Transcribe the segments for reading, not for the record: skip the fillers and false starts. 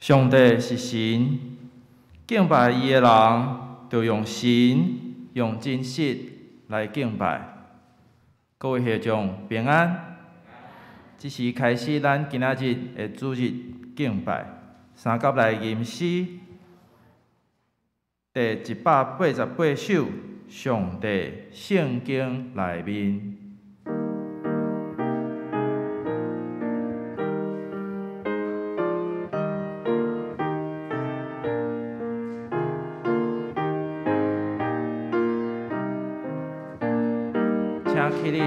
上帝是神，敬拜伊的人，著用神、用真實來敬拜。各位會眾平安。這時開始咱今仔日的主日敬拜，三甲來吟詩第188首，上帝聖經內面。請起立。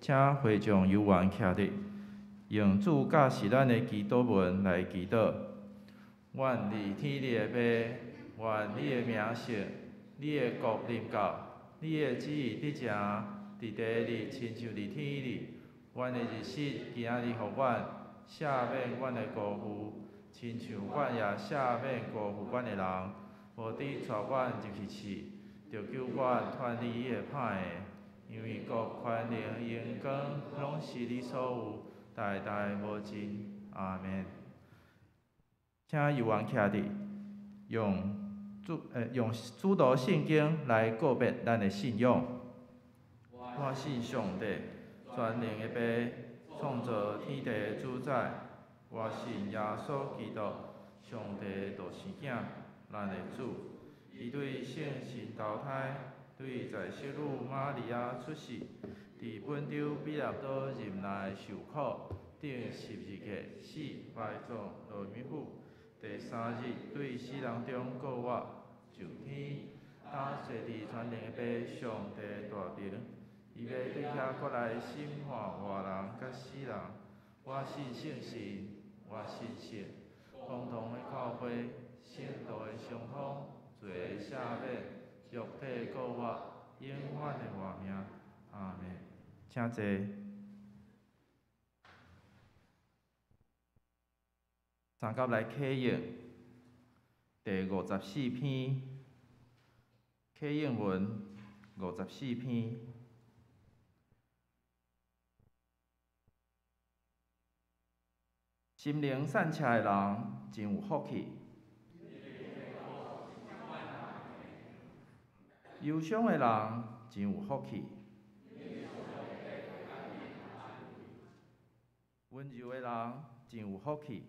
請會眾有緣徛佇，用主教示咱的祈禱文來祈禱。願佇天裡的父，願你的名聖，你的國臨到，你的旨意得成，佇地裡親像佇天裡。阮的日食今仔日予阮，赦免阮的辜負，親像阮也赦免辜負阮的人。無得帶阮入去試，著救阮脫離彼个歹的。因為國權能榮光攏是你所有，代代無盡。阿們。請有緣徛佇，用主導聖經來告別咱的信仰。我信上帝，全能的父，創造天地的主宰。我信耶穌基督，上帝獨生囝，咱的主。伊對聖神投胎，對在聖女瑪利亞出世，佇本丟彼拉多任內受苦，釘十字架死，埋葬，落冥府。第三日對死人中復活，上天，擔坐佇全能的父上帝大爿。伊欲對遐閣來審判活人佮死人。我信聖神，我信聖公同的教會，聖徒的相通，罪的赦免，肉體復活，永遠的活命。阿們。請坐。三甲來啟應第54篇，啟應文五十四篇。心靈善巧的人真有福氣，憂傷的人真有福氣，溫柔的人真有福氣。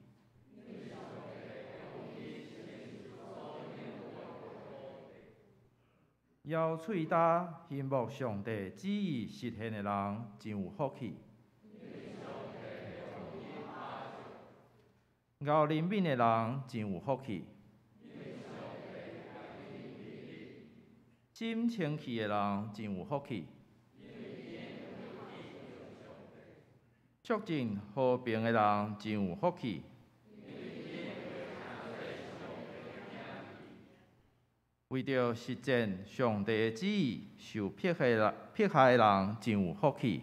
枵喙焦欣慕上帝旨意實現的人真有福氣。𠢕憐憫的人真有福氣。心清氣的人真有福氣。促進和平的人真有福氣。為著實踐上帝的旨意，受迫害人迫害的人真有福氣。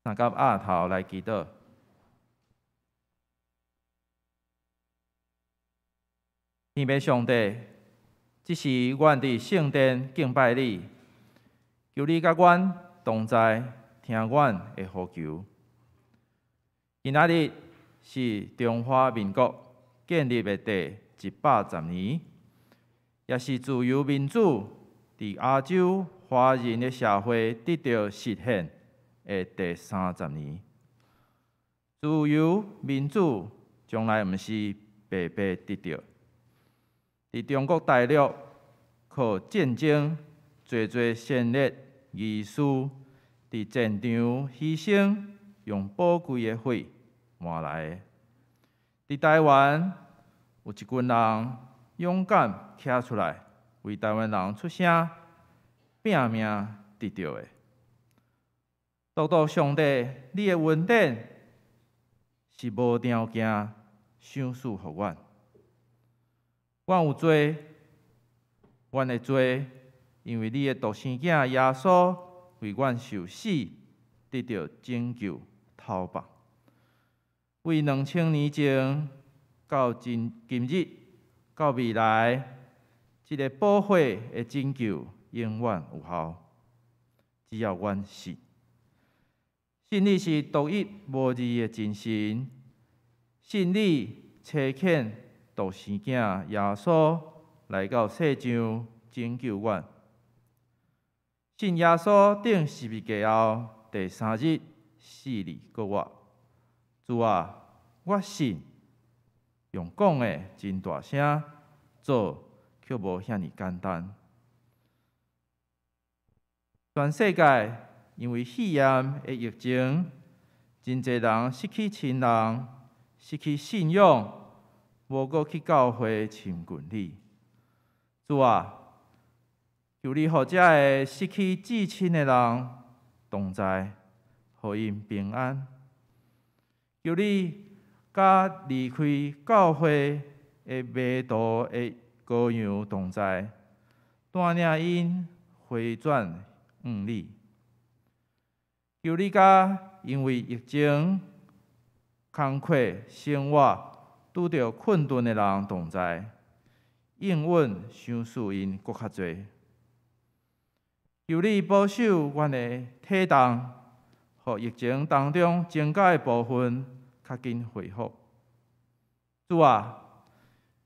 三甲額頭來祈禱。天父上帝，這時阮佇聖殿敬拜你，求你佮阮同在，聽阮的呼求。今仔日是中華民國建立的第110年，也是自由民主佇亞洲華人的社會得著實現的第30年。自由民主從來毋是白白得著。佇中國大陸靠戰爭，濟濟先烈義士佇戰場犧牲，用寶貴的血換來的。佇台灣有一群人勇敢徛出來，為台灣人出聲，拚命得著的。獨獨上帝，你的恩典是無條件賞賜予阮。阮有罪，阮的罪，因為你的獨生囝耶穌為阮受死，得著拯救頭放。為2000年前到今今日到未來，這个寶血的拯救永遠有效。只要阮信，信你是獨一無二的真神，信你差遣獨生囝耶穌來到世上拯救阮。信耶穌釘十字架後第三日死裡復活。主啊，我信，用講的真大聲，做卻無遐爾簡單。全世界因為肺炎的疫情，真濟人失去親人，失去信仰，無閣去教會親近你。主啊，求你予這个失去至親的人同在，予𪜶平安。求你佮離開教會的迷途的羔羊同在，帶領𪜶回轉向你。求你佮因為疫情、工課、生活拄著困頓的人同在，應允賞賜𪜶閣較濟。求你保守阮的體重，予疫情當中增加的部分較緊恢復。主啊，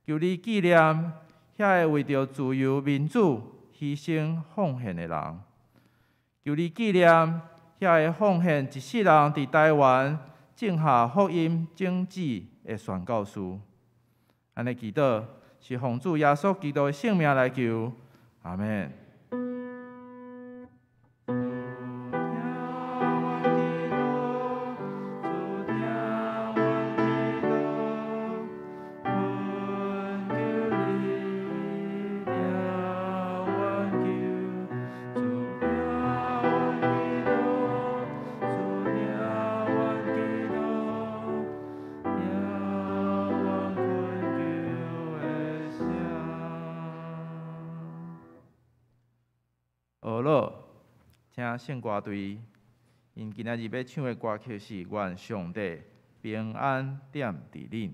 求你紀念遐个為著自由民主犧牲奉獻的人，求你紀念遐个奉獻一世人佇台灣種下福音種子的宣教士。按呢祈禱是奉主耶穌基督的聖名來求，阿們。請聖歌隊，𪜶今仔日欲唱的歌曲是《願上帝平安踮佇恁》。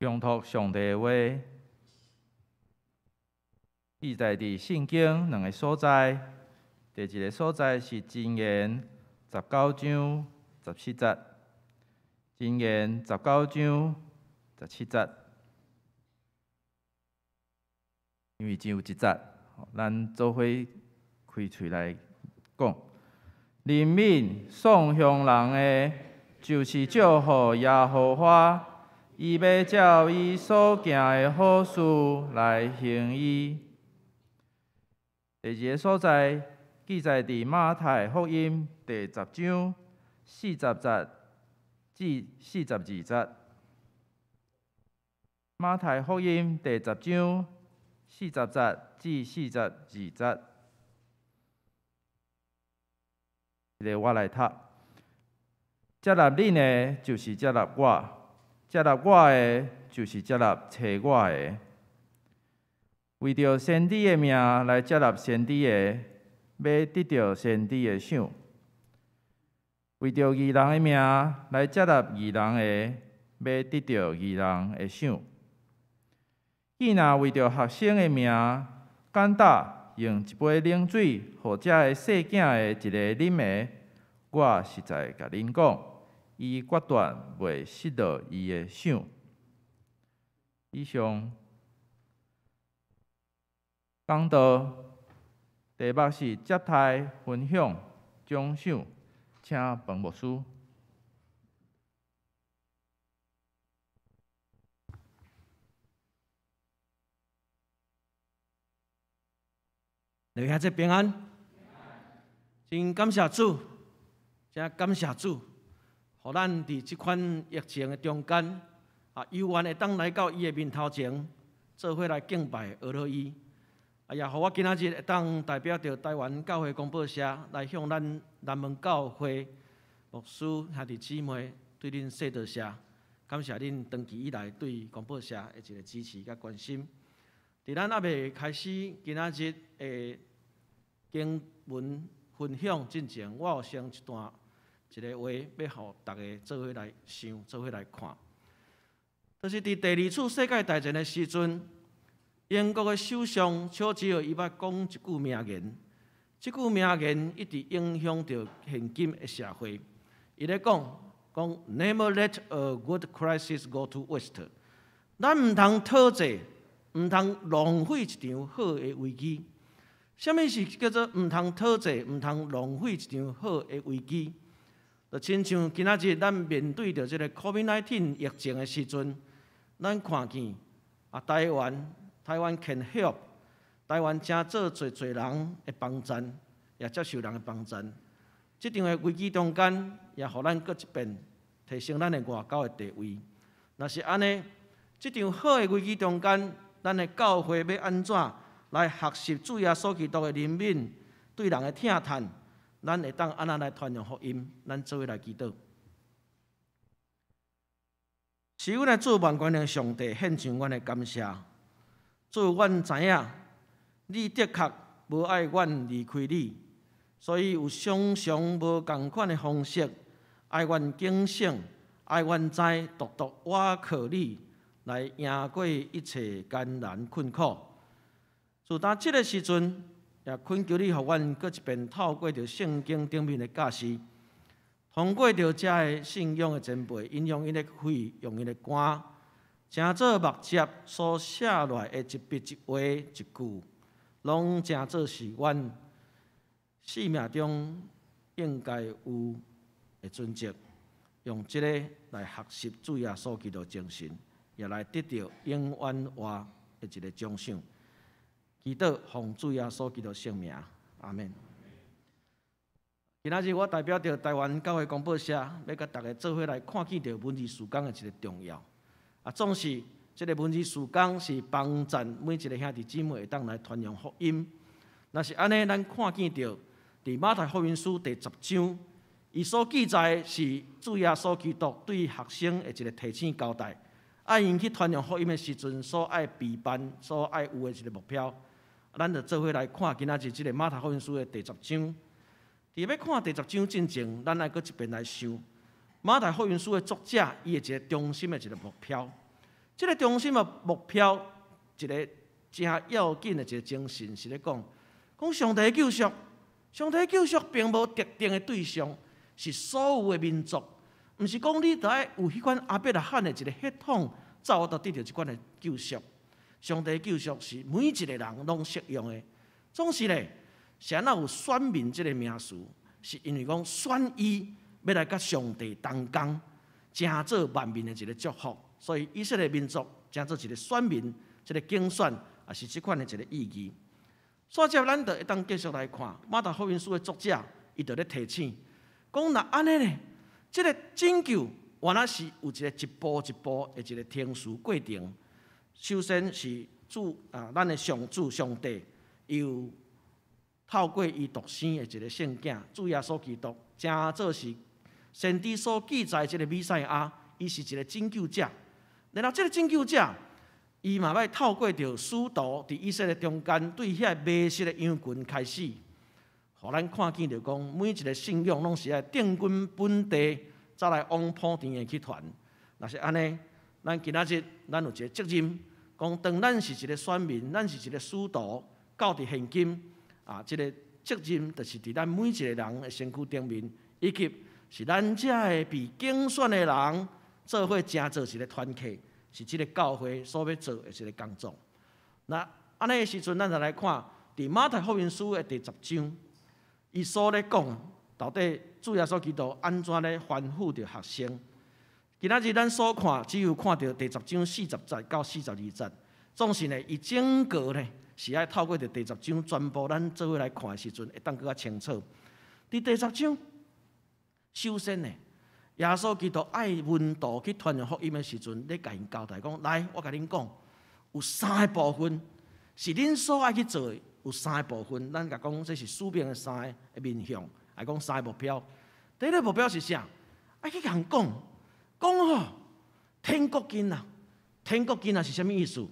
仰托上帝的話，記載佇聖經兩个所在。第一个所在是箴言19章17節，箴言十九章十七節。因為只有一節，咱做伙開喙來講。憐憫喪鄉人的，就是祝福耶和華。伊欲照伊所行的好事來還伊。第二个所在記載佇馬太福音第十章40節至42節。馬太福音第十章四十節至42節。這个我來讀。接納恁的，就是接納我；接納我的，就是接納差我的。為著先知的名來接納先知的，欲得著先知的賞；為著義人的名來接納義人的，欲得著義人的賞。既若為著學生的名，敢膽用一杯冷水予遮个細囝的一个啉的，我實在共恁講，伊決斷袂失落伊的賞。以上講道題目是接待、分享、獎賞，請彭牧師。弟兄姊妹平安，真感謝主，真感謝主，予咱佇這款疫情的中間，猶原會當來到伊的面頭前，做伙來敬拜學樂伊。也予我今仔日會當代表著台灣教會公報社來向咱南門教會牧師兄弟姊妹對恁說多謝，感謝恁長期以來對公報社的一个支持佮關心。佇咱猶未開始今仔日的經文分享進前，我有先一段一个話，欲予逐家做伙來想，做伙來看。就是佇第二次世界大戰的時陣，英國的首相丘吉爾伊捌講一句名言，這句名言一直影響著現今的社會。伊咧講講 Never let a good crisis go to waste。咱毋通討債，毋通浪費一場好的危機。啥物是叫做毋通討債，毋通浪費一場好的危機？就親像今仔日咱面對著這个 COVID-19 疫情的時陣，咱看見台灣，台灣 can help，台灣誠做濟濟人的幫贊，也接受人的幫贊。這場的危機中間，也予咱閣一遍提升咱的外交的地位。若是按呢，這場好的危機中間，咱的教會欲按怎來學習主耶穌基督的憐憫，對人的疼嘆，咱會當按怎來傳揚福音？咱做伙來祈禱。是阮的主萬全能上帝獻上阮的感謝。主，阮知影，你的確無愛阮離開你，所以有常常無仝款的方式，愛阮警醒，愛阮知獨獨倚靠你，來贏過一切艱難困苦。自打這个時陣，也懇求你，予阮閣一遍透過著聖經頂面的教示，通過著遮个信仰的前輩，𪜶用𪜶的血，用𪜶的肝，成做目汁所寫落來的一筆一畫一句，攏成做是阮生命中應該有的準則，用這个來學習主耶穌基督精神，也來得著永遠活的一个獎賞。祈禱奉主耶穌基督聖名，阿們。今仔日我代表著台灣教會公報社，欲共大家做伙來看見著文字事工的一个重要。啊，總是這个文字事工是幫贊每一个兄弟姊妹會當來傳揚福音。若是按呢，咱看見著佇馬太福音書第十章，伊所記載是主耶穌基督對學生的一个提醒交代，愛𪜶去傳揚福音的時陣，所愛備辦、所愛有的一个目標。咱就做伙來看今仔日這个馬太福音書的第十章。佇欲看第十章進前，咱愛閣一遍來想馬太福音書的作者，伊的一个中心的一个目標。這个中心的目標，一个誠要緊的一个精神，是咧講，講上帝的救贖，上帝的救贖並無特定的對象，是所有的民族，毋是講你著愛有彼款亞伯拉罕的一个血統，才有得著這款的救贖。上帝的救贖是每一个人攏適用的。總是咧，是按怎有選民這个名詞？是因為講選伊欲來佮上帝同工，成做萬民的一个祝福，所以以色列民族成做一个選民，這个揀選也是這款的一个意義。所以，咱就會當繼續來看馬太福音書的作者，伊就咧提醒，講若按呢咧，這个拯救原來是有一个一步一步的一个程序過程。首先是主啊，咱的上主上帝，有透過伊獨生的一个聖囝主耶穌基督，成做是先知所記載這个彌賽亞，伊是一个拯救者。然後這个拯救者，伊嘛欲透過著使徒佇以色列中間，對遐迷失的羊群開始，予咱看見著講，每一个信仰攏是愛定根本地，才來往普天的去傳。若是按呢，咱今仔日咱有一个責任，講當咱是一个選民，咱是一个使徒，到佇現今。啊，這个責任就是佇咱每一个人的身軀頂面，以及是咱遮个被揀選的人，做伙成做一个團體，是這个教會所欲做的一个工作。那按呢的時陣，咱就來看佇馬太福音書的第十章，伊所咧講，到底主耶穌基督按怎咧吩咐著學生？今仔日咱所看，只有看著第十章40節到42節，總是呢，伊整個呢，是愛透過著第十章全部咱做伙來看的時陣，會當閣較清楚。佇第十章，首先呢，耶穌基督愛門徒去傳揚福音的時陣，咧共𪜶交代講：來，我共恁講，有三个部分是恁所愛去做的。有三个部分，咱共講這是使命的三个面向，來講三个目標。第一个目標是啥？愛去共人講，講吼，天國近啊！天國近啊是啥物意思？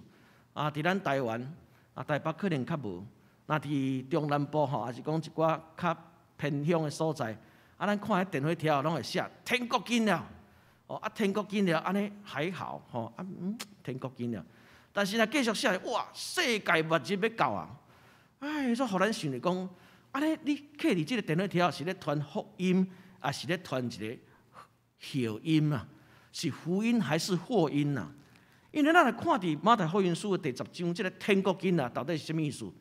啊，佇咱台灣。啊，台北可能較無，若佇中南部吼，抑是講一寡較偏鄉的所在，啊，咱看彼電火柱攏會寫天國近了，哦，啊，天國近了，按呢還好吼，啊，天國近了，但是若繼續寫，哇，世界末日欲到啊！哎，煞予咱想著講，按呢你刻佇這个電火柱是咧傳福音，抑是咧傳一个禍音啊？是福音還是禍音啊？因為咱來看佇馬太福音書的第十章，這个天國近啊，到底是啥物意思？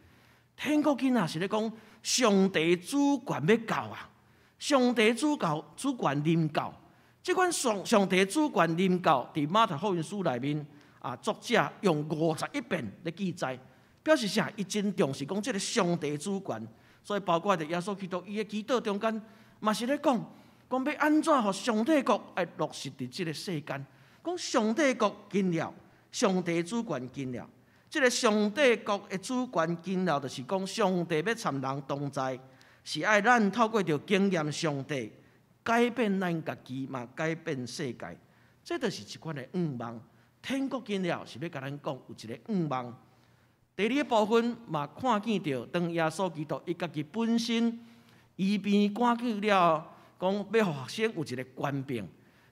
天國近啊，是咧講上帝主權欲到啊！上帝主教主權臨到，這款上帝主權臨到，佇馬太福音書內面啊，作者用51遍來記載，表示啥？伊真重視講這个上帝主權，所以包括佇耶穌基督伊的祈禱中間，嘛是咧講，講欲按怎予上帝國愛落實佇這个世間，講上帝國近了。上帝主權近了，這个上帝國的主權近了，就是講上帝欲參人同在，是愛咱透過著經驗上帝，改變咱家己，嘛改變世界。這就是一款的願望。天國近了，是欲共咱講有一个願望。第二个部分嘛，看見著當耶穌基督伊家己本身醫病趕鬼了，講欲予學生有一个權柄。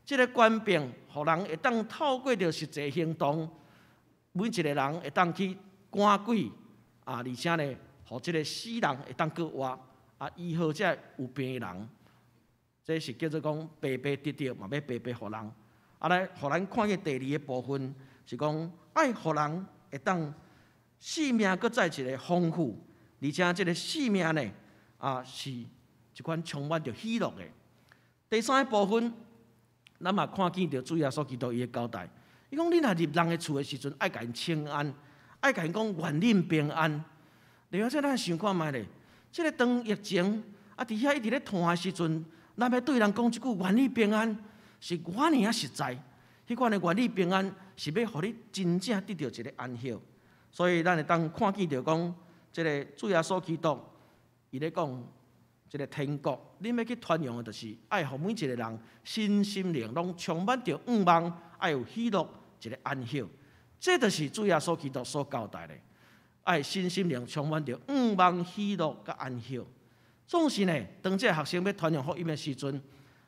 這个權柄，予人會當透過著實際行動，每一个人會當去趕鬼啊，而且呢，予這个死人會當閣活啊，醫好這有病的人，這是叫做講白白得著，嘛欲白白予人。啊，來，予咱看見第二个部分是講愛予人會當生命閣再一个豐富，而且這个生命呢，啊，是一款充滿著喜樂的。第三个部分，咱嘛看見著主耶穌基督伊的交代。伊講，恁若入人的厝的時陣，愛共𪜶請安，愛共𪜶講願恁平安。另外，這咱想看覓咧？這个當疫情啊，佇遐一直咧拖的時陣，咱欲對人講一句願你平安，是偌爾仔實在。彼款的願你平安，是欲予你真正得著一个安息。所以，咱會當看見著講，這个主耶穌基督，伊咧講這个天國，恁欲去傳揚的，就是愛予每一个人身心靈攏充滿著向望，愛有喜樂，一个安息。這就是主耶穌基督所交代的，愛身心靈充滿著向望、喜樂佮安息。總是呢，當這个學生欲傳揚福音的時陣，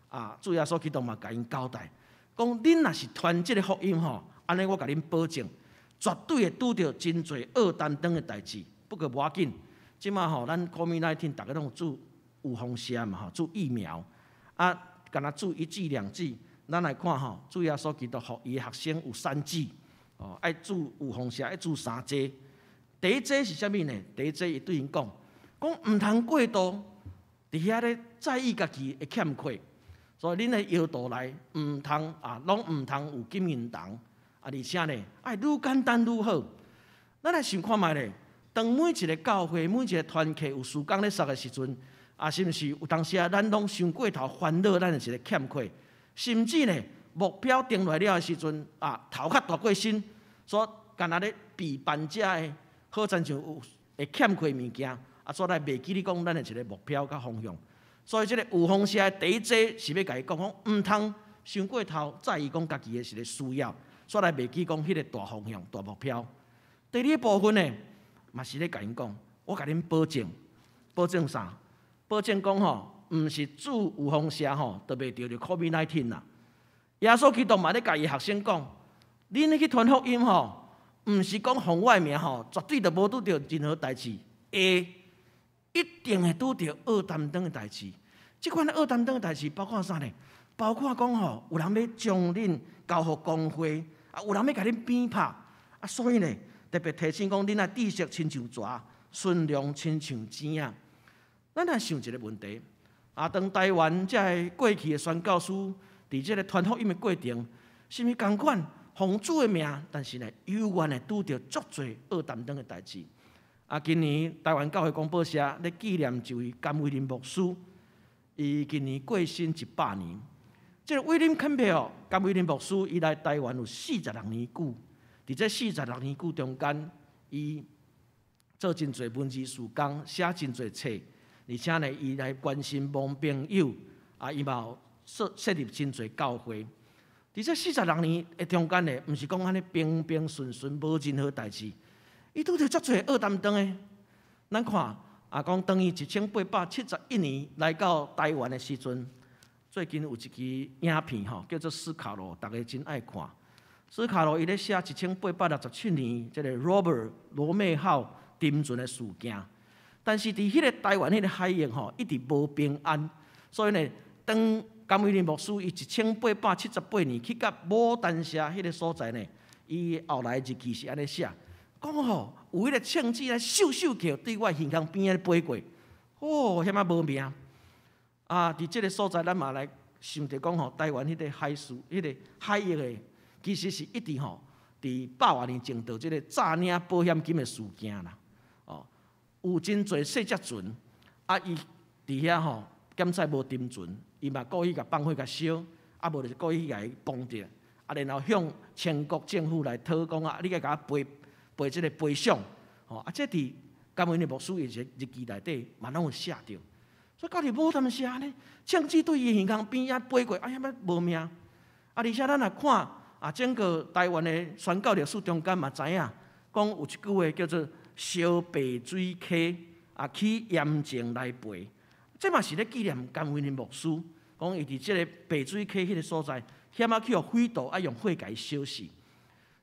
啊，主耶穌基督嘛共𪜶交代，講恁若是傳這个福音吼，按呢我共恁保證，絕對會拄著真濟惡擔當的代誌。不過無要緊，這馬吼咱 COVID-19 逐家攏有注預防射嘛吼，注疫苗啊，干焦注一劑兩劑。咱來看吼，主耶穌基督予伊的學生有三劑，哦，愛注預防射，愛注三劑。第一劑是啥物呢？第一劑伊對𪜶講，講毋通過度佇遐咧在意家己的欠缺，所以恁的腰袋內毋通啊，攏毋通有金銀銅啊，而且呢，愛愈簡單愈好。咱來想看覓咧，當每一个教會、每一个團契有事工咧捒的時陣，啊，是毋是有當時啊，咱攏傷過頭煩惱咱的一个欠缺，甚至呢，目標定落來了的時陣，啊，頭較大過身，所以干焦咧比辦遮的，好親像有會欠缺物件，啊，煞來袂記得講咱的一个目標佮方向。所以這个預防射的第一劑是欲共伊講講，毋通傷過頭在意講家己的一个需要，煞來袂記講彼个大方向、大目標。第二部分呢，嘛是咧共𪜶講，我共恁保證，保證啥？保證講吼，毋是注預防射吼，就袂著著 COVID-19 啦。耶穌基督嘛咧共伊學生講，恁咧去傳福音吼，毋是講奉我的名吼，絕對就無拄著任何代誌，會一定會拄著惡擔當的代誌。這款的惡擔當的代誌包括啥呢？包括講吼，有人欲將恁交予公會，啊，有人欲共恁鞭拍，啊，所以呢，特別提醒講，恁愛知識親像蛇，馴良親像筊仔。咱來想一个問題，啊，當台灣這个過去的宣教師佇這个傳福音的過程，是毋是仝款奉主的名？但是呢，猶原會拄著足濟惡擔當的代誌。啊，今年台灣教會廣播社咧紀念一位甘為霖牧師，伊今年過身100年。這个威廉肯貝爾甘為霖牧師，伊來台灣有46年久。佇這46年久中間，伊做真濟文字事工，寫真濟冊，而且呢，伊來關心盲朋友，啊，伊嘛有設立真濟教會。佇這四十六年的中間呢，毋是講按呢平平順順，無任何代誌，伊拄著足濟惡擔當的。咱看啊，講當伊1871年來到台灣的時陣，最近有一支影片吼，叫做《斯卡羅》，逐家真愛看。斯卡羅伊咧寫1867年這个 Robert 羅妹號沉船的事件，但是佇彼个台灣彼个海域吼，一直無平安，所以呢，當甘為霖牧師伊1878年去到牡丹社彼个所在呢，伊後來日記是按呢寫，講吼有彼个銃子咧咻咻叫，對我耳空邊仔飛過，哦，遐仔無命。啊，佇這个所在，咱嘛來想著講吼，台灣彼个海事、彼个海域的，其實是一直吼，佇百外年前著這个詐領保險金的事件啦，哦，有真濟細隻船，啊，伊佇遐吼檢測無沉船，伊嘛故意共放火共燒，啊，無就是故意共伊崩著，啊，然後向清國政府來討講啊，你該共我賠賠這个賠償，吼，啊，這佇甘為霖牧師伊日記內底嘛攏有寫著，所以到佇牡丹社呢，槍支對伊耳空邊仔飛過，啊，遐仔無命，啊，而且咱若看。啊，整個台灣的宣教歷史中間嘛知影，講有一句話叫做“燒白水溪啊，起嚴情來賠”，這嘛是咧紀念甘為霖牧師，講伊佇這个白水溪彼个所在，險仔去予匪盜愛用火共伊燒死。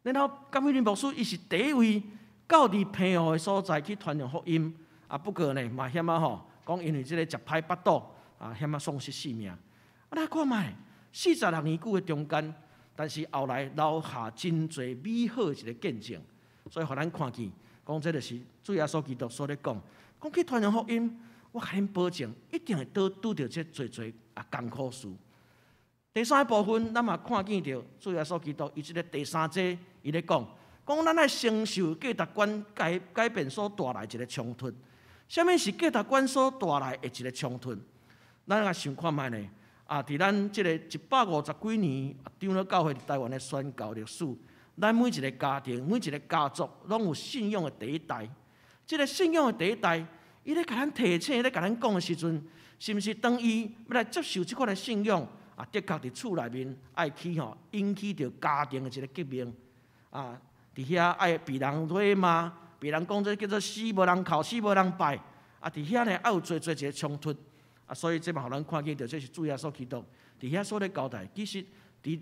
然後甘為霖牧師伊是第一位到佇澎湖的所在去傳揚福音，啊，不過呢嘛險仔吼，講因為這個食歹腹肚，啊，險仔喪失性命。啊，咱看覓46年久的中間。但是後來留下真濟美好的一个見證，所以予咱看見，講這就是主耶穌基督所咧講，講去傳揚福音，我共恁保證，一定會拄著這濟濟啊艱苦事。第三个部分，咱嘛看見著主耶穌基督，伊這个第三節，伊咧講，講咱愛承受價值觀改變所帶來一个衝突。啥物是價值觀所帶來的一个衝突？咱來想看覓呢？啊，佇咱這个150幾年長老教會佇台灣的宣教歷史，咱每一个家庭、每一个家族，攏有信仰的第一代。這个信仰的第一代，伊咧共咱提醒、咧共咱講的時陣，是毋是當伊欲來接受這款的信仰？啊，的確佇厝內面愛去吼，引起著家庭的一个革命。啊，佇遐愛被人罵罵，被人講這叫做死無人哭，死無人拜。啊，佇遐呢，愛有濟濟一个衝突。啊，所以這嘛予咱看見著，這是主耶穌基督佇遐所咧交代。其實，佇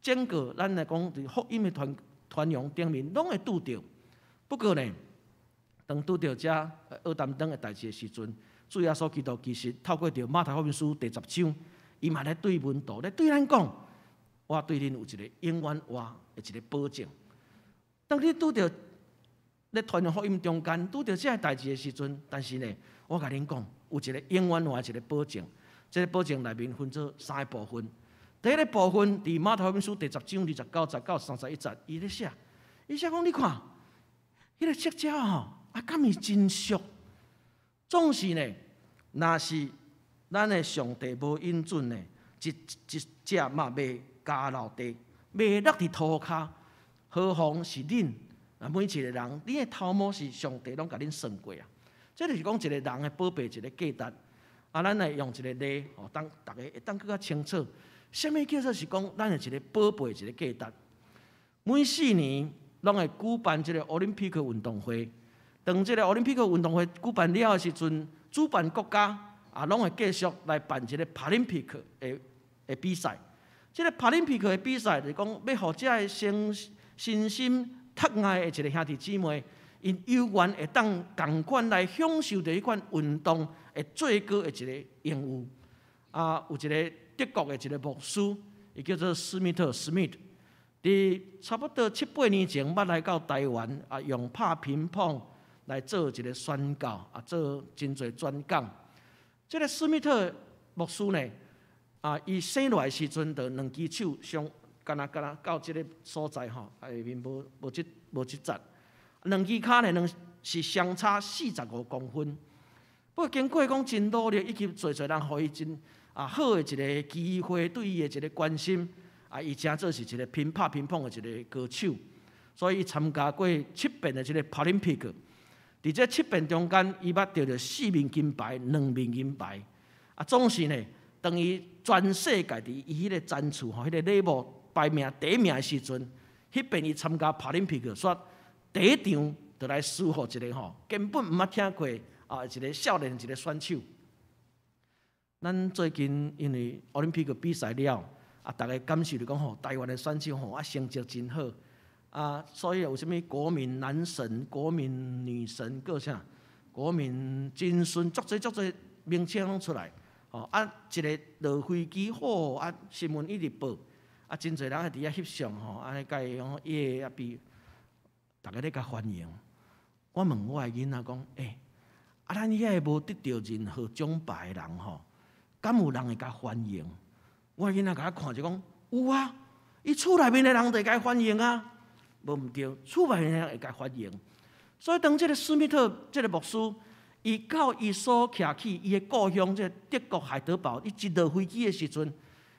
整個咱來講，佇福音的傳揚頂面，攏會拄著。不過呢，當拄著這厄擔當的代誌的時陣，主耶穌基督其實透過著馬太福音書第十章，伊嘛咧對門徒咧對咱講，我對恁有一个永遠活的一个保證。當你拄著咧傳揚福音中間拄著這个代誌的時陣，但是呢，我共恁講，有一个永遠活的一个保證。這个保證內面分做三个部分。第一个部分，佇馬太福音書第十章29節到31節，伊咧寫，伊寫講你看，彼个釋迦吼，啊，敢是真俗？總是呢，若是咱的上帝無允准呢，一一隻嘛袂交落地，袂落佇塗跤，何況是恁啊？每一个人，恁的頭毛是上帝攏共恁算過啊！這就是講一个人的寶貝，一个價值。啊，咱來用一个例，吼，當逐家會當閣較清楚。啥物叫做是講咱的一个寶貝，一个價值？每4年攏會舉辦這个奧林匹克運動會。當這个奧林匹克運動會舉辦了的時陣，主辦國家啊，攏會繼續來辦一个帕林匹克的比賽。這个帕林匹克的比賽就是講，欲予這个身心窒礙的一个兄弟姊妹，𪜶有緣會當仝款來享受著彼款運動的最高的一个榮譽。啊，有一个德國的一个牧師，伊叫做史密特（Smith），佇差不多七八年前，捌來到台灣啊，用拍乒乓來做一个宣教，啊，做真濟專講。這个史密特牧師呢，啊，伊生落來時陣，就兩支手相，敢若到這个所在吼，下面無這節，兩支跤呢，兩是相差45公分。不過經過講真努力，以及濟濟人予伊真好的一个機會，對伊的一个關心，啊，伊成做是一个乒拍乒乓的一个高手，所以伊參加過七遍的這个帕林匹克。佇這七遍中間，伊捌得著四面金牌，兩面銀牌。啊，總是呢，當伊全世界佇伊彼个層次吼，彼个禮物排名第一名的時陣，彼遍伊參加帕林匹克，煞第一場就來輸予一个吼，根本毋捌聽過啊，一个少年一个選手。咱最近因為奧林匹克比賽了，啊，逐家感受就講吼，台灣的選手吼啊成績真好，啊，所以有啥物國民男神、國民女神，閣啥國民金孫，足濟足濟名稱攏出來，吼啊，一个落飛機，吼啊，新聞一直報，啊，真濟人佇遐翕相吼，按呢共伊講耶啊比，逐家咧共歡迎。我問我的囡仔講，欸，啊，咱遐个無得著任何獎牌的人吼，敢有人會共歡迎？我囡仔共我看就講，有啊，伊厝內面的人就會共伊歡迎啊，無毋對，厝內面的人會共伊歡迎。所以當這个史密特這个牧師，伊到伊所徛起伊的故鄉，這个德國海德堡，伊一落飛機的時陣，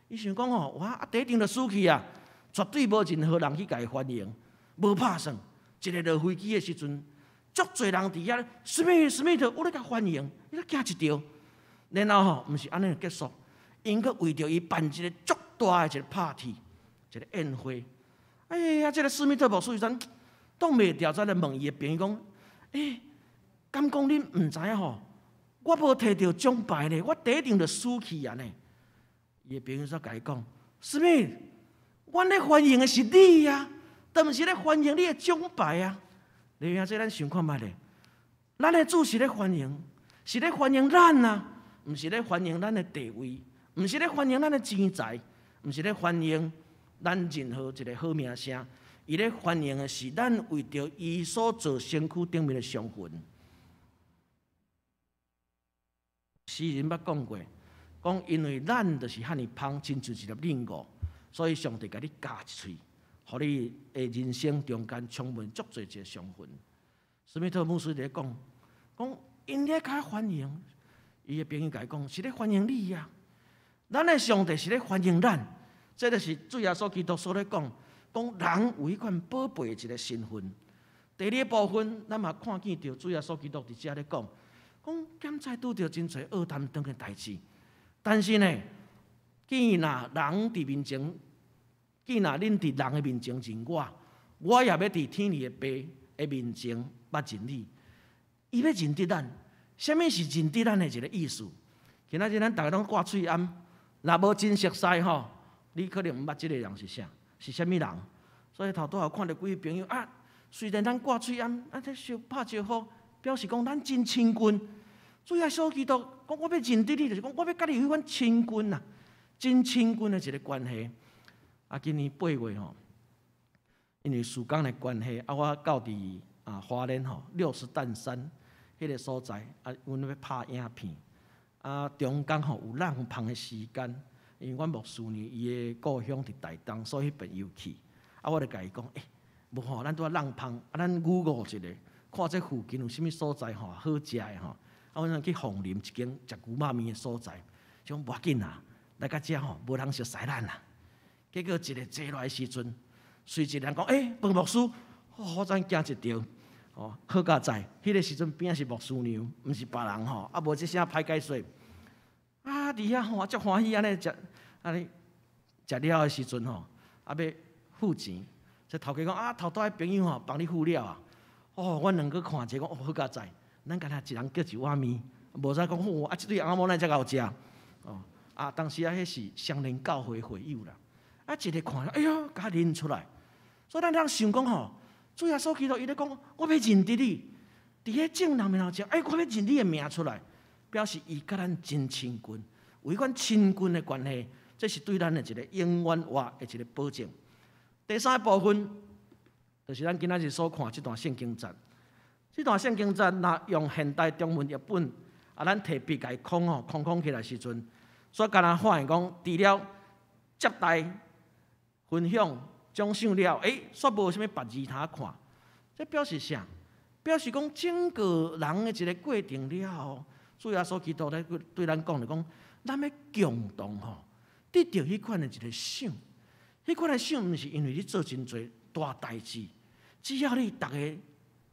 伊想講吼，哇，啊第一場就輸去啊，絕對無任何人去共伊歡迎，無拍算。一个落飛機的時陣，足濟人佇遐，史密史密特，有咧共歡迎，伊咧驚一跳。然後吼，毋是按呢結束，𪜶閣為著伊辦一個足大的一個 party，一個宴會。哎呀，這个史密特牧師伊陣擋袂牢，才來問伊的朋友講：欸，敢講恁毋知影吼？我無提著獎牌呢，我第一場就輸去啊呢。伊的朋友煞共伊講：史密，阮咧歡迎的是你啊，但毋是咧歡迎你的獎牌啊。你聽這咱想看覓咧？咱的主是咧歡迎，是咧歡迎咱啊，毋是咧歡迎咱的地位，毋是咧歡迎咱的錢財，毋是咧歡迎咱任何一个好名聲。伊咧歡迎的是咱為著伊所做身軀頂面的傷痕。詩人捌講過，講因為咱就是遐爾芳，親像一粒輪五，所以上帝共你咬一喙，予你的人生中間充滿足濟一個賞份。史密特牧師佇咧講，講𪜶咧較歡迎，伊的朋友共伊講，是咧歡迎你啊！咱的上帝是咧歡迎咱，這就是主耶穌基督所咧講，講人有彼款寶貝的一個身份。第二個部分，咱嘛看見著主耶穌基督佇遮咧講，講檢菜拄著真濟惡擔當的代誌，但是呢，既若人佇面前，既若恁佇人的面前認我，我也欲佇天裡的爸的面前捌認你。伊欲認得咱，啥物是認得咱的一個意思？今仔日咱逐个攏掛喙罨，若無真熟似吼，你可能毋捌這個人是啥，是啥物人。所以頭拄仔看著幾位朋友啊，雖然咱掛喙罨，啊，這相拍招呼，表示講咱真親近。主耶穌基督講，我欲認得你，就是講我欲佮你有彼款親近啊，真親近的一個關係。啊，今年8月吼，因為時間的關係，啊，我到佇啊花蓮吼六十石山彼個所在，啊，阮欲拍影片，啊，中間吼有浪芳的時間，因為阮牧師呢，伊的故鄉佇台東，所以彼邊又去。啊，我就共伊講，欸，無吼，咱拄仔浪芳，啊，咱 Google 一下，看這附近有啥物所在吼好食的吼。啊，阮去鳳林一間食牛肉麵的所在，講無要緊啊，來到遮吼無人熟似咱啊。結果一个坐落來時陣，隨一個人講，欸，彭牧師，哦，我怎驚一跳？哦，好佳哉，彼個時陣邊仔是牧師娘，毋是別人吼，啊，無這聲歹解說。啊，佇遐吼，足歡喜按呢食，按呢食了的時陣吼，啊，欲付錢，這頭家講啊，頭拄仔朋友吼幫你付了啊。哦，阮兩個看者講，哦，好佳哉，咱敢若一人叫一碗麵，無使講，哦，啊，這對翁仔某哪會遮𠢕食？哦，啊，當時啊，彼是雙連教會會友啦。啊，一個看，哎喲，共認出來。所以咱通想講吼，主耶穌基督伊咧講，我欲認得你，佇彼眾人面頭前，哎，我欲認你的名出來，表示伊佮咱真親近，有彼款親近的關係，這是對咱的一個永遠活的一個保證。第三個部分，就是咱今仔日所看這段聖經節。這段聖經節，若用現代中文譯本，啊，咱提筆共伊空吼，空空起來時陣，所以敢若發現講，除了接待、分享、獎賞了，欸，煞無啥物別字通看。這表示啥？表示講整個人的一個過程了後，主耶穌基督咧對咱講就講，咱欲共同吼得著彼款的一個賞。彼款的賞毋是因為你做真濟大代誌，只要你逐个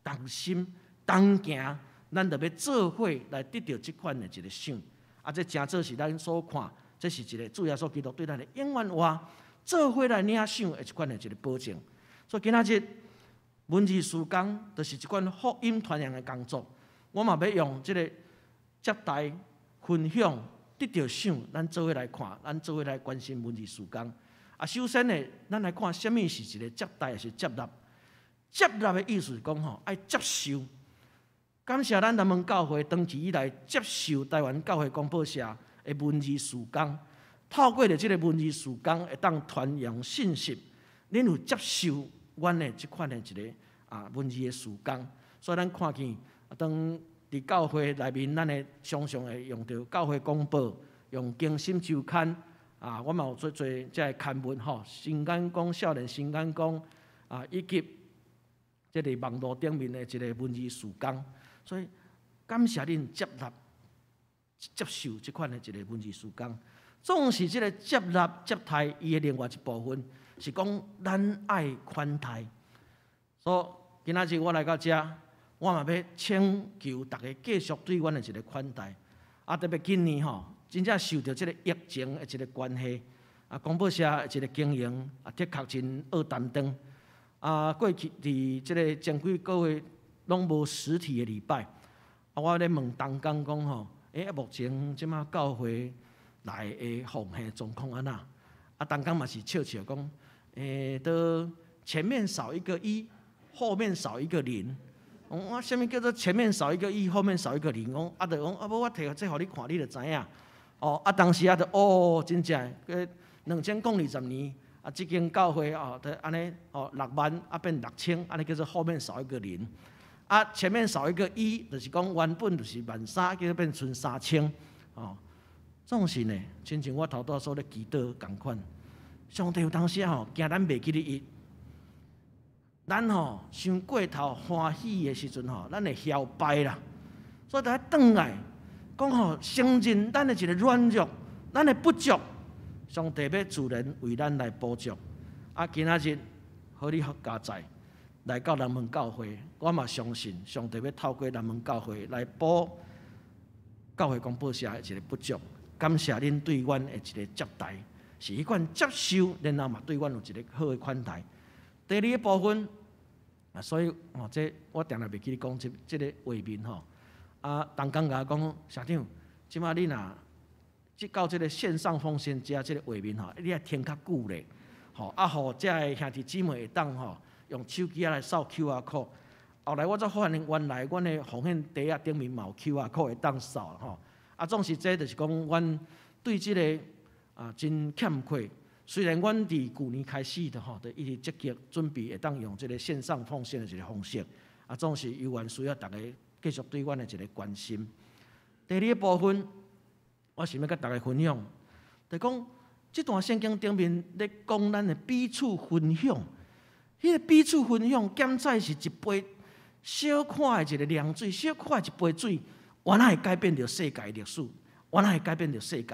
同心同行，咱就欲做伙來得著這款的一個賞。啊，這誠做是咱所看，這是一個主耶穌基督對咱的永遠活做伙來領賞的一款的一個保證。所以今仔日文字事工就是這款福音傳揚的工作。我嘛欲用這個接待、分享、得著賞，咱做伙來看，咱做伙來關心文字事工。啊，首先呢，咱來看啥物是一個接待，抑是接納。接納的意思是講吼，愛接受。感謝咱南門教會長期以來接受台灣教會廣播社的文字事工，透過著這個文字事工，會當傳揚信息。恁有接受阮的這款的一個啊文字的事工，所以咱看見當佇教會內面，咱會常常會用著教會廣播，用更新週刊啊，我嘛有做濟這个刊物吼，新眼光少年新眼光啊，以及這个網路頂面的一個文字事工，所以感謝恁接納、接受這款的一個文字事工。總是這個接納、接待伊的另外一部分，是講咱愛款待。所以今仔日我來到遮，我嘛欲請求逐家繼續對阮的一個款待。啊，特別今年吼，真正受著這個疫情的一個關係，啊，廣播社的一個經營啊，的確真惡擔當。啊，過去佇這個前幾個月攏無實體的禮拜，啊，我咧問同工講吼，欸，目前這馬教會內的奉獻狀況按怎？啊，同工嘛是笑笑講，欸，都前面少一個一，後面少一個零。講啊，啥物叫做前面少一個一，後面少一個零？講啊，就講啊，無我提這予你看，你就知影。哦，啊，當時啊，就哦，真正，2020年。啊，這間教會哦，就按呢哦，6萬啊變6千，按呢叫做後面少一個零。啊，前面少一個一，就是講原本就是萬三，叫做變賰3000。哦，總是呢，親像我頭拄仔所咧祈禱仝款，上帝有當時吼，驚咱袂記得伊，咱吼傷過頭歡喜的時陣吼，咱會囂敗啦。所以著愛轉來講吼，承認咱的一个軟弱，咱的不足，上帝欲自然為咱來補足。啊，今仔日好你加載來到南門教會，我嘛相信上帝欲透過南門教會來補教會廣播社的一个不足。感謝恁對阮的一个接待，是彼款接受，然後嘛對阮有一个好的款待。第二个部分，啊，所以哦，這我定定袂記得講這這个畫面吼。啊，同工共我講，社長，這擺你若這到這个線上奉獻遮這个畫面吼，你愛停較久咧，吼，啊，予遮个兄弟姊妹會當吼用手機仔來掃 QR code。後來我才發現，原來阮的奉獻袋仔頂面嘛有 QR code 會當掃吼。啊，總是這就是講，阮對這个啊真欠缺。雖然阮佇舊年開始就吼，就一直積極準備會當用這个線上奉獻的一个方式。啊，總是猶原需要逐家繼續對阮的一个關心。第二个部分，我想欲佮逐家分享，就講這段聖經頂面咧講咱的彼此分享，彼个彼此分享，減彩是一杯小可的一个涼水，小可的一杯水，原來會改變著世界歷史，原來會改變著世界。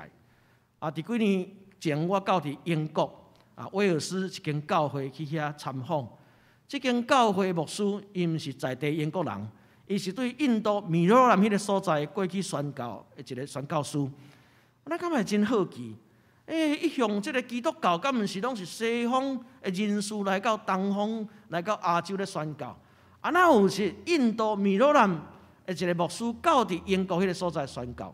啊，佇幾年前我到佇英國啊，威爾斯一間教會去遐參訪，這間教會牧師伊毋是在地英國人，伊是對印度米佐蘭彼个所在過去宣教的一个宣教師。咱感覺真好奇，欸，一向這个基督教敢毋是攏是西方的人士來到東方，來到亞洲咧宣教？啊，哪有是印度米佐蘭的一个牧師到佇英國彼个所在宣教？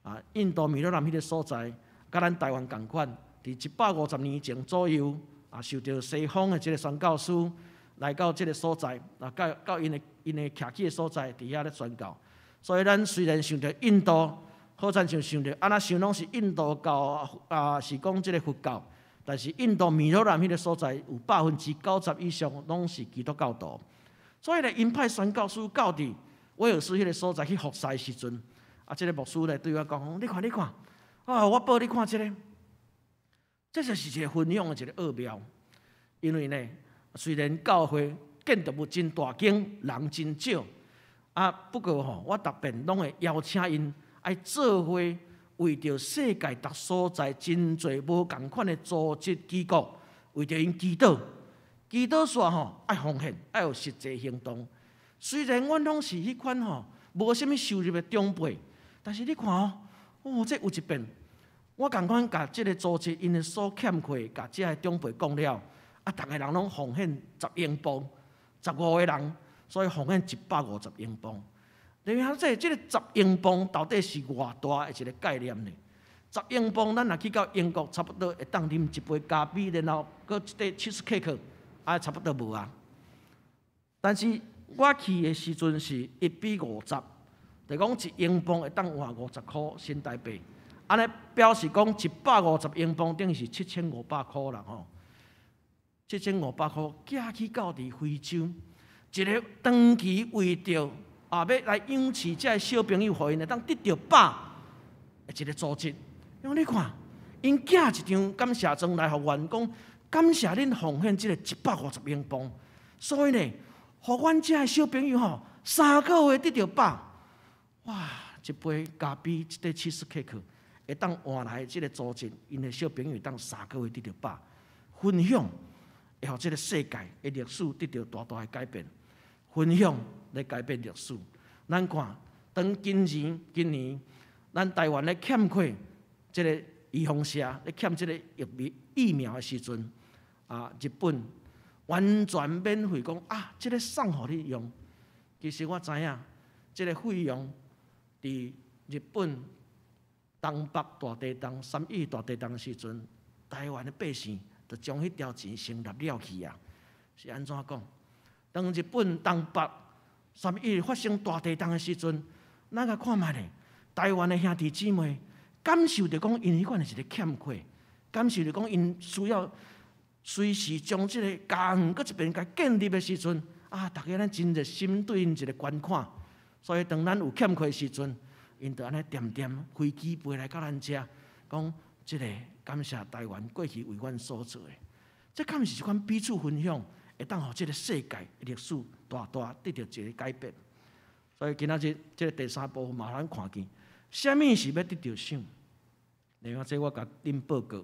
啊，印度米佐蘭彼个所在，佮咱台灣仝款，佇150年前左右，啊，受著西方的這个宣教師來到這个所在，啊，到到𪜶的𪜶的徛起的所在，佇遐咧宣教。所以咱雖然想著印度，好親像想著按怎想攏是印度教啊，是講這个佛教，但是印度米佐蘭彼个所在有90%以上攏是基督教徒。所以咧，𪜶派宣教師到佇威爾斯彼个所在去服侍的時陣，啊，這个牧師咧對我講：你看，你看，啊，我報你看這个，這就是一个分享的一个奧妙。因為呢，雖然教會建築物真大間，人真少，啊，不過吼，我逐遍攏會邀請𪜶愛做伙為著世界逐所在真濟無仝款的組織機構，為著𪜶祈禱，祈禱煞吼愛奉獻，愛有實際行動。雖然阮攏是彼款吼無啥物收入的長輩，但是你看哦，哦，這有一遍，我仝款共這个組織𪜶的所欠缺，共遮个長輩講了，啊，逐个人攏奉獻10英鎊，15個人，所以奉獻150英鎊。你看這這个十英鎊到底是偌大的一个概念呢？十英鎊，咱若去到英國，差不多會當啉一杯咖啡，然後閣一塊 cheese cake，啊，差不多無啊。但是我去的時陣是1比50，就講1英鎊會當換50箍新台幣，按呢表示講150英鎊等於是7500箍啦吼。7500箍寄去到佇非洲，一个長期為著啊，欲來養飼遮个小朋友，予𪜶會當得著飽的一个組織。因為你看，𪜶寄一張感謝狀來予阮，講感謝恁奉獻這个150英鎊，所以呢，予阮遮个小朋友吼3個月得著飽。哇！一杯咖啡，一塊 cheese cake，會當換來這个組織，𪜶的小朋友當3個月得著飽。分享會予這个世界的歷史得著大大的改變。分享來改變歷史。咱看，當今年，咱台灣咧欠缺這个預防射，咧欠這个疫苗的時陣，啊，日本完全免費講啊，這个送予你用。其實我知影，這个費用佇日本東北大地震、三一大地震的時陣，台灣的百姓就將彼條錢先納了去啊。是按怎講？當日本東北三一發生大地震的時陣，咱共看覓咧，台灣的兄弟姊妹感受著講，𪜶彼款的一个欠缺，感受著講，𪜶需要隨時將這个家園閣一遍共建立的時陣，啊，逐家咱真熱心對𪜶一个捐款。所以當咱有欠缺的時陣， 𪜶就按呢恬恬飛機飛來到咱遮，講這个感謝台灣過去為阮所做的，這敢毋是一款彼此分享，會當予這个世界歷史大大得著一個改變。所以今仔日這个第三部分嘛，咱看見，啥物是欲得著賞？另外，這我共恁報告，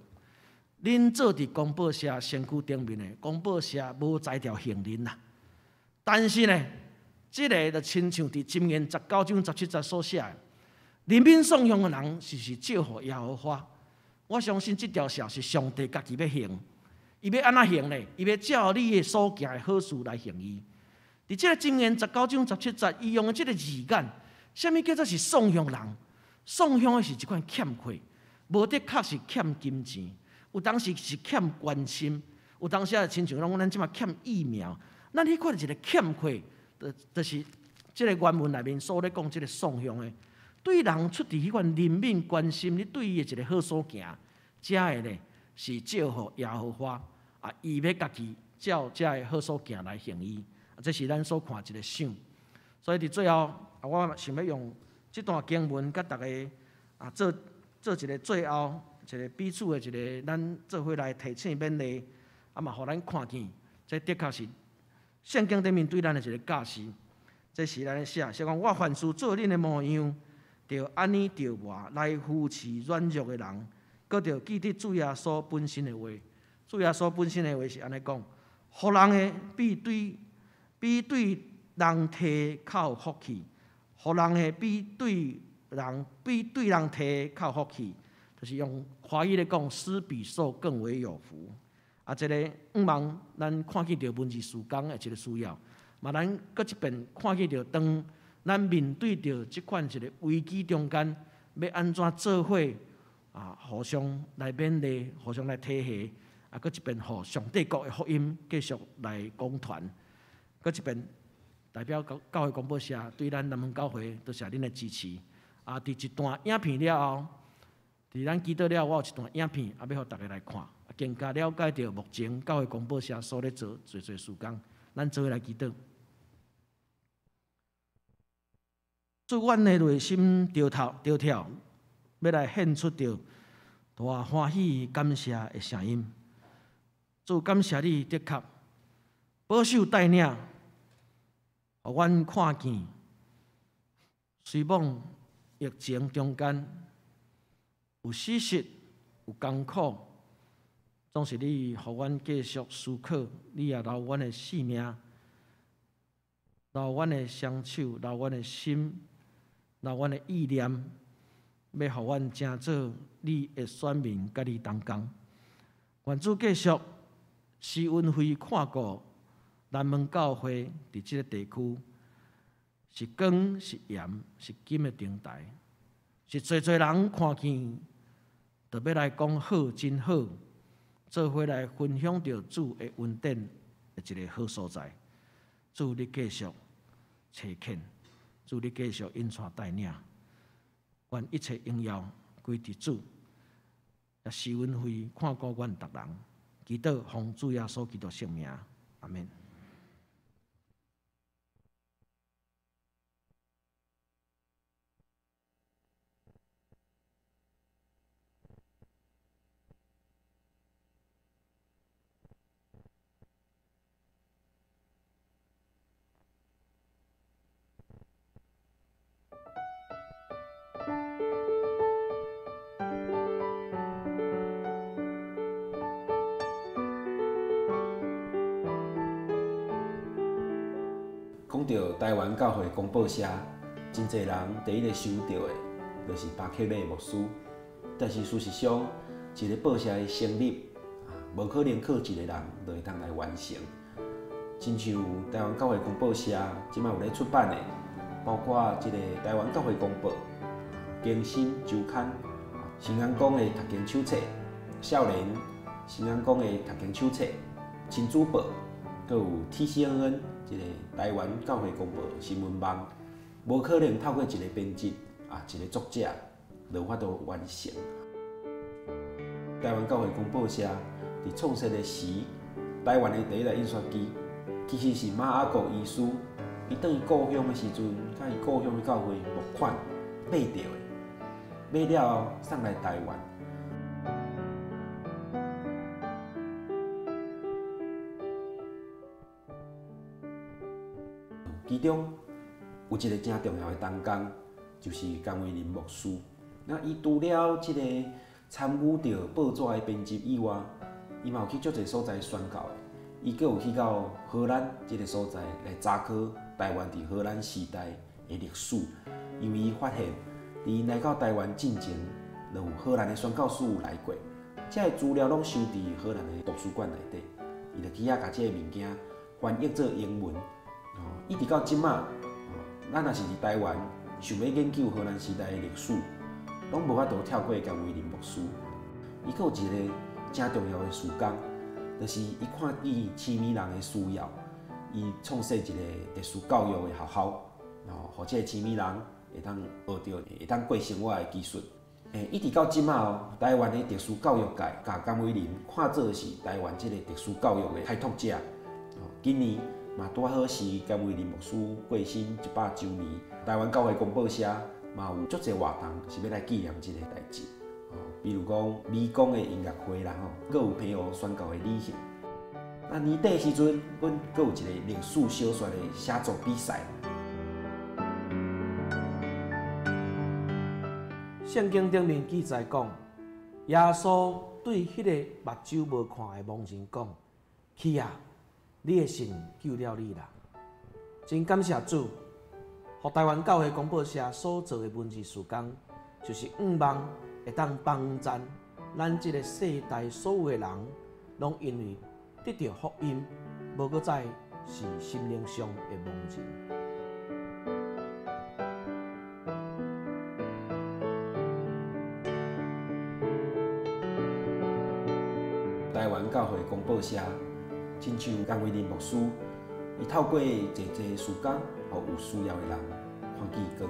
恁做佇公報社身軀頂面的，公報社無才調行恁啦。但是呢，這个就親像佇箴言19章17節所寫的，憐憫送向的人，是是祝福耶和華。我相信這條線是上帝家己欲行，伊欲按怎行呢？伊欲照你的所行的好事來行伊。佇這个箴言19章17節，伊用的這个字眼，啥物叫做是送向人？送向的是一款欠缺，無的確是欠金錢，有當時是欠關心，有當時啊親像講咱這馬欠疫苗，咱彼款一个欠缺，就是這个原文內面所咧講這个送向的，對人出佇彼款憐憫關心，你對伊的一个好所行，這个呢是祝福耶和華啊，伊欲家己照這个好所行來行伊，這是咱所看一个賞。所以佇最後，我想欲用這段經文，佮大家啊做做一个最後一个彼此的一个咱做伙來提醒勉勵，啊嘛，予咱看見，這的確是聖經頂面對咱的一个教示。這是咱咧寫，寫講我凡事做恁的模樣，著按呢著活來扶持軟弱的人，閣著記得主耶穌本身的話。主耶穌本身的話是按呢講：予人的比對人提較有福氣，予人的比對人提較有福氣，就是用華語咧講，施比受更為有福。啊，這个向望咱看見著文字事工的一个需要，嘛，咱閣一遍看見著當咱面對著這款一个危機中間，欲按怎做伙啊，互相來勉勵，互相來提携，啊，閣一遍予上帝國的福音繼續來廣傳，閣一遍代表教會廣播社對咱南門教會多謝恁的支持。啊，佇一段影片了後，佇咱祈禱了後，我有一段影片啊，欲予大家來看，更加了解著目前教會廣播社所咧做濟濟事工。咱做伙來祈禱。祝阮的內心著跳，欲來獻出著大歡喜感謝的聲音。主感謝你的確保守帶領，予阮看見，雖罔疫情中間有死實有艱苦，總是你予阮繼續思考，你也留阮的性命，留阮的雙手，留阮的心，留阮的意念，欲予阮成做你的選民，佮你同工。願主繼續施恩惠看顧南門教會佇這个地區，是光是鹽是金的燈台，是濟濟人看見，就欲來講好，真好，做伙來分享著主的恩典的一个好所在。主你繼續差遣，主你繼續引帶帶領，願一切榮耀歸佇主，也施恩惠看顧阮逐人，祈禱奉主耶穌基督聖名，阿們。講到台灣教會公報社，真濟人第一个想到的，就是巴克禮牧師。但是事實上，一个報社的成立，無可能靠一个人就會當來完成。親像台灣教會公報社這擺有咧出版的，包括這个台灣教會公報、更新週刊、新安講的讀經手冊、少年新安講的讀經手冊、親子報，閣有 TCNN 這个台灣教會公報新聞網，無可能透過一个編輯啊，一个作者就有法度完成。台灣教會公報社佇創設的時，台灣的第一台印刷機其實是馬雅各醫師，伊轉去故鄉的時陣，佮伊故鄉的教會募款，買著的，買了後送來台灣。其中有一個誠重要的同工，就是江威林牧師。那伊除了這個參與著報紙的編輯以外，伊嘛有去足濟所在宣教的。伊閣有去到荷蘭這個所在來查考台灣佇荷蘭時代的歷史，因為伊發現，佇𪜶來到台灣進前，就有荷蘭的宣教師有來過，這个資料攏收佇荷蘭的圖書館內底，伊就去遐共這個物件翻譯做英文。一直到這馬，咱若是佇台灣想欲研究荷蘭時代的歷史，攏無法度跳過江威林牧師。伊閣有一個誠重要的事工，就是伊看見痴迷人的需要，伊創設一個特殊教育的學校，哦，予這個痴迷人會當學著會當過生活的技術。一直到這馬哦，台灣的特殊教育界，共江威林看做是台灣這個特殊教育的開拓者。今年嘛拄好是江威林牧師過身100週年，台灣教會公報社嘛有足濟活動是欲來紀念這個代誌。比如講美工的音樂會啦吼，閣有澎湖宣教的旅行。啊，年底時陣，阮閣有一個歷史小說的寫作比賽。聖經頂面記載講，耶穌對彼个目睭無看的盲人講：去啊！你的信救了你啦！真感謝主，予台灣教會公報社所做的文字事工，就是向望會當幫贊咱這个世代所有的人，攏因為得著福音，無閣再是心靈上的盲人。台灣教會公報社。親像江威林牧師，伊透過濟濟事工，予有需要的人看見光。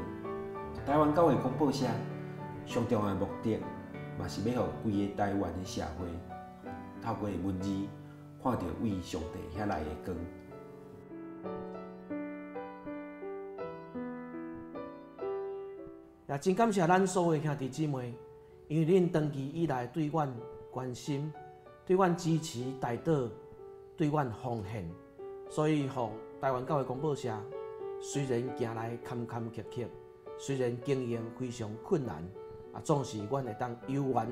台灣教會公報社上重要的目的，嘛是欲予規个台灣的社會，透過文字看著為上帝遐來的光。也真感謝咱所有的兄弟姊妹，因為恁長期以來對阮關心、對阮支持、代禱、對阮奉獻，所以予台灣教會公報社雖然行來坎坎坷坷，雖然經營非常困難，啊，總是阮會當猶原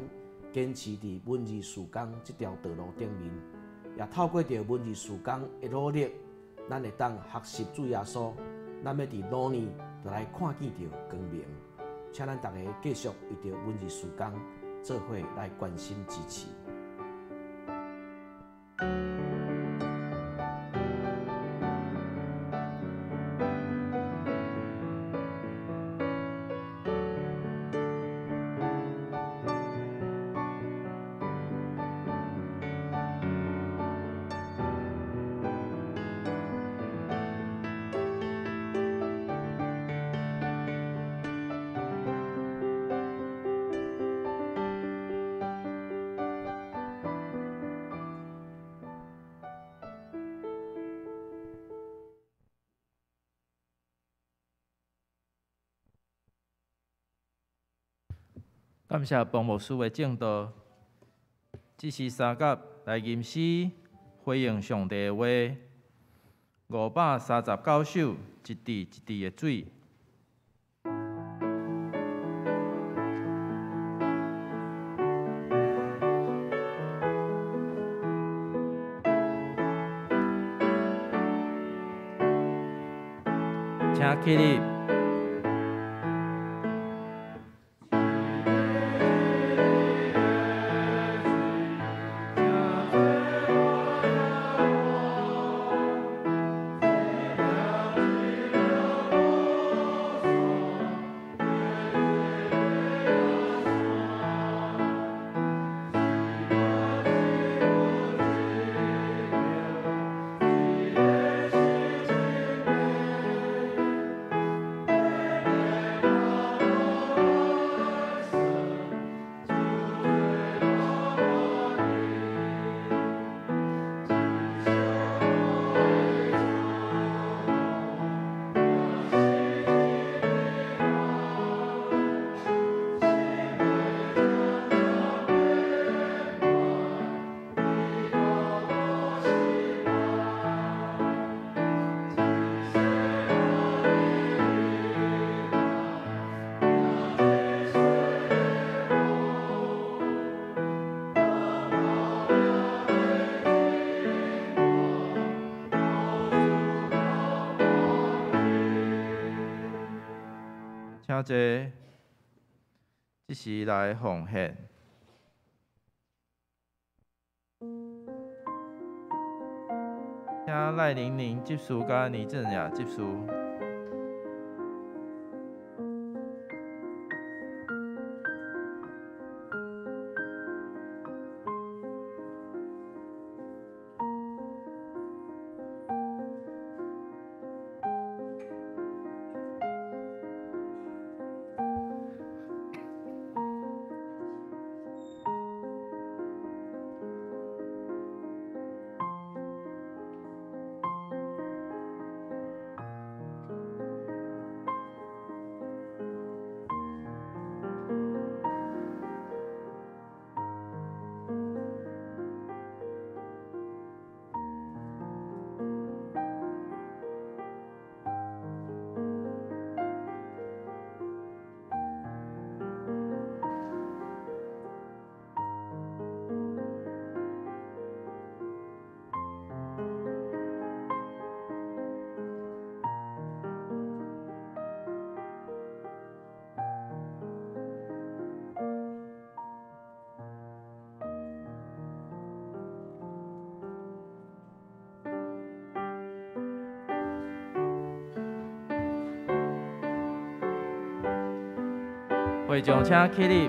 堅持佇文字事工這條道路頂面，也透過著文字事工的努力，咱會當學習主耶穌，咱欲佇老年就來看見著光明。請咱逐家繼續為著文字事工做伙來關心支持。感謝彭牧師的證道，這是三甲來吟詩回應上帝的話，539首，一滴一滴的水。請起立。請坐，這時來奉獻。請賴玲玲執事佮倪正雅執事。會眾請起立。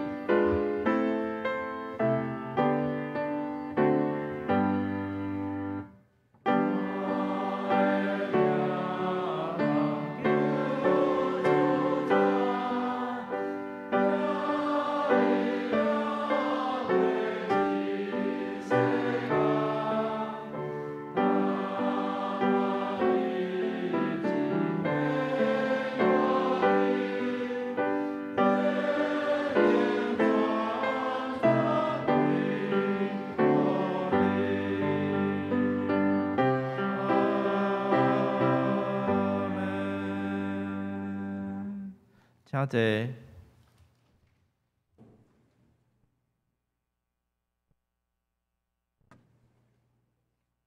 請坐。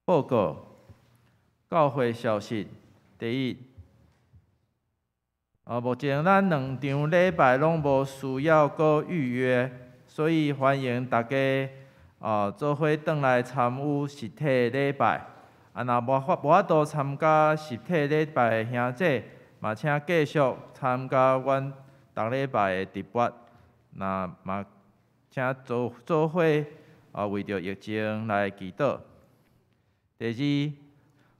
報告教會消息。第一，目前咱兩場禮拜攏無需要閣預約，所以歡迎大家做伙轉來參與實體禮拜。啊，若無法度參加實體禮拜的兄弟，嘛請繼續參加阮逐禮拜的直播。那嘛請做伙為著疫情來祈禱。第二，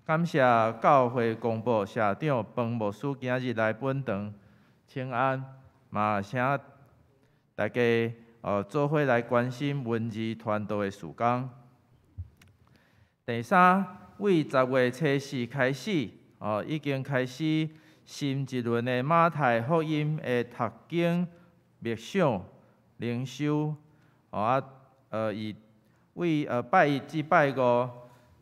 感謝教會公報社長彭牧師今日來本堂請安，嘛請大家做伙來關心文字傳道的事工。第三，為10月初四開始，已經開始新一輪的馬太福音的讀經默想靈修，伊為拜一至拜五，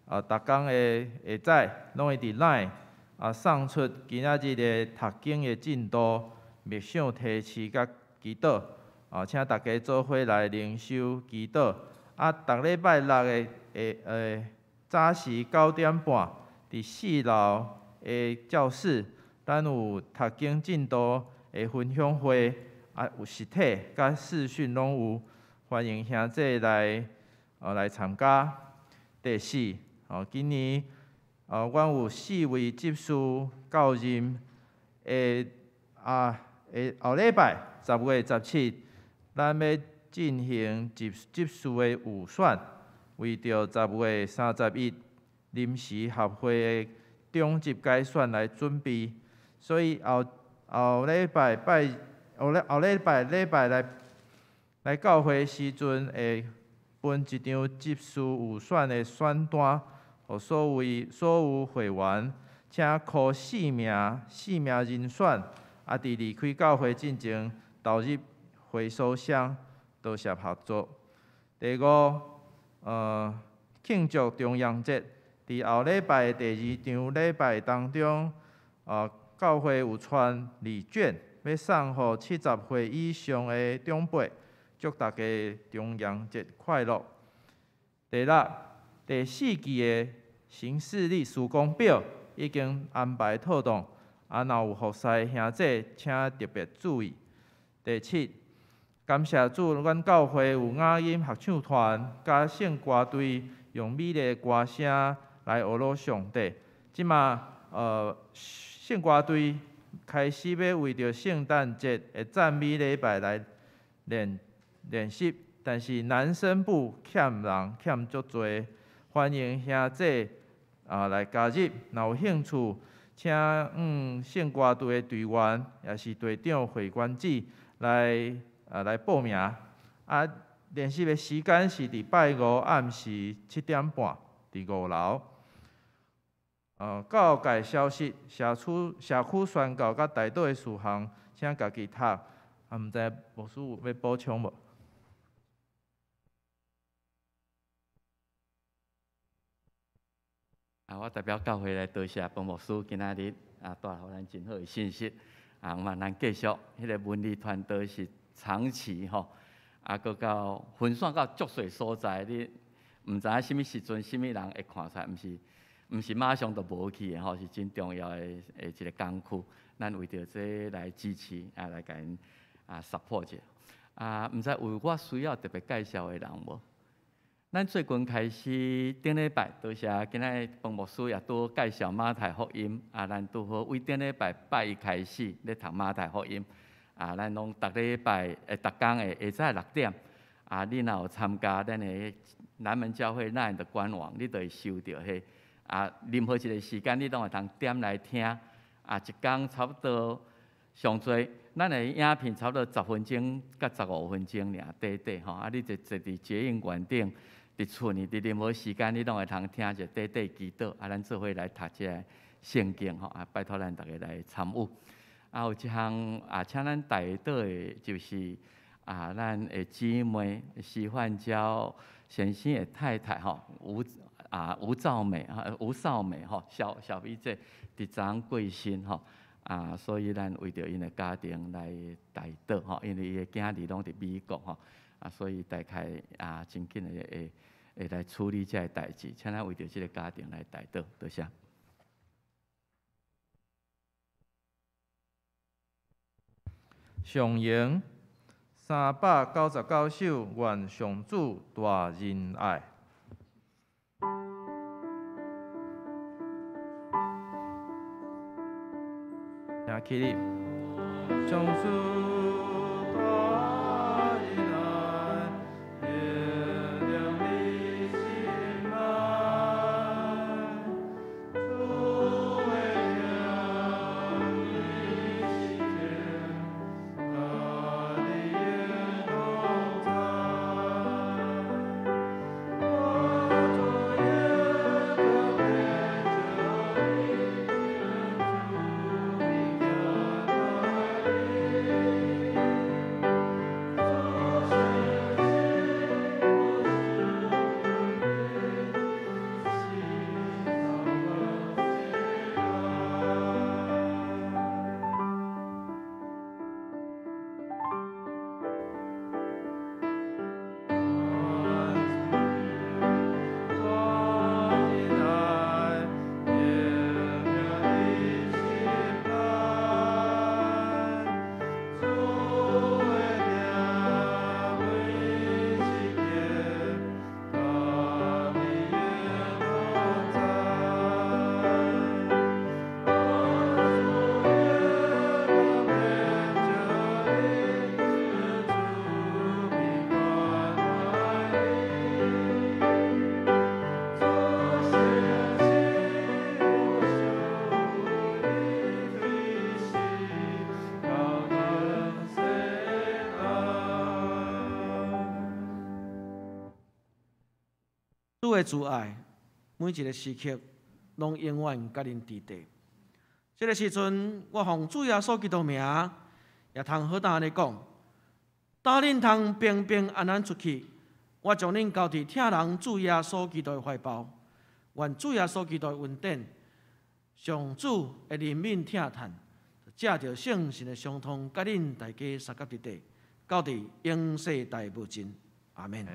逐工的下早攏會佇 LINE 送出今仔日的讀經的進度、默想提示佮祈禱，請大家做伙來靈修祈禱。逐禮拜六的早時9點半，佇4樓的教室，咱有讀經進度的分享會，有實體佮視訊攏有，歡迎兄弟來參加。第四，今年阮有4位執事到任的後禮拜10月17，咱欲進行執事的預選，為著10月31臨時合會的長執改選來準備。所以後禮拜禮拜來教會時陣，會分一張執事預選的選單，予所有會員，請扣四名人選，佇離開教會進前投入回收箱，多謝合作。第五，慶祝重陽節，佇後禮拜第二場禮拜當中，教會有傳禮券，欲送予70歲以上的長輩，祝大家重陽節快樂。第六，第四季的行事曆時光表已經安排妥當，啊，若有服侍兄姐，请特别注意。第七，感谢主，阮教会有雅音合唱团佮圣歌队，用美丽的歌声来呵咾上帝。这马，圣歌队开始欲为著圣诞节的赞美礼拜来练练习，但是男声部欠人欠足济，欢迎兄姐来加入。若有兴趣，请圣歌队的队员，也是队长会馆子来报名。啊，练习的时间是伫拜五暗时7点半，伫5楼。教界消息，社区社区宣告佮代祷的事项，请家己读。啊，毋知牧师有欲补充无？啊，我代表教会来多谢彭牧师今仔日带予咱真好的信息。啊，嘛，咱继续，彼个文理传道是长期吼，啊，阁到分散到足济所在，你毋知影啥物时阵，啥物人会看出来，毋是马上就无去的吼，是真重要的一个工具。咱为著这来支持，啊，来共𪜶 support 者。啊，毋知有我需要特别介绍的人无？咱最近开始顶礼拜，多谢今仔日彭牧师也拄介绍马太福音。啊，咱拄好为顶礼拜拜一开始咧读马太福音。啊，咱拢逐礼拜逐工的下早6点。啊，你若有参加咱的南门教会咱的官网，你就会收著彼。啊，任何一个时间你拢会通点来听。啊，一工差不多上济，咱的影片差不多10分钟佮15分钟尔，短短吼。啊，你就坐伫捷运馆顶，伫厝里，伫任何时间你拢会通听者短短祈祷。啊，咱做伙来读这个圣经吼。啊，拜托咱逐家来参与。啊，有一项啊，请咱代祷的，就是咱的姊妹徐焕娇先生的太太吼，吴兆美啊，吴少美吼，小小美姐伫昨昏过身吼。啊，所以咱为著𪜶的家庭来代祷吼，因为伊的囝儿拢伫美国吼，啊，所以大概真紧的会来处理这个代志，请咱为著这个家庭来代祷，多谢。上咏399首，愿上主大仁爱。请起立。上主大仁爱，怜悯你心爱，主的疼惜是天，甲你的同在，我主耶稣的主的慈爱，每一个时刻拢永远佮恁伫底。这个时阵，我奉主耶稣基督名，也通好胆按呢讲：当恁通平平安安出去，我将恁交伫疼人主耶稣基督的怀抱。愿主耶稣基督的恩典、上主的怜悯疼叹，藉著圣神的相通，佮恁大家相佮伫底，到伫永世代无尽。阿们。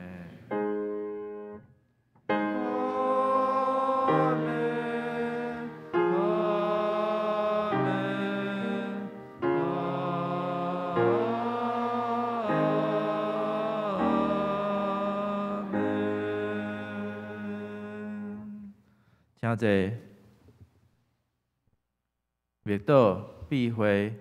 阿们，阿们。請坐。默禱、避諱、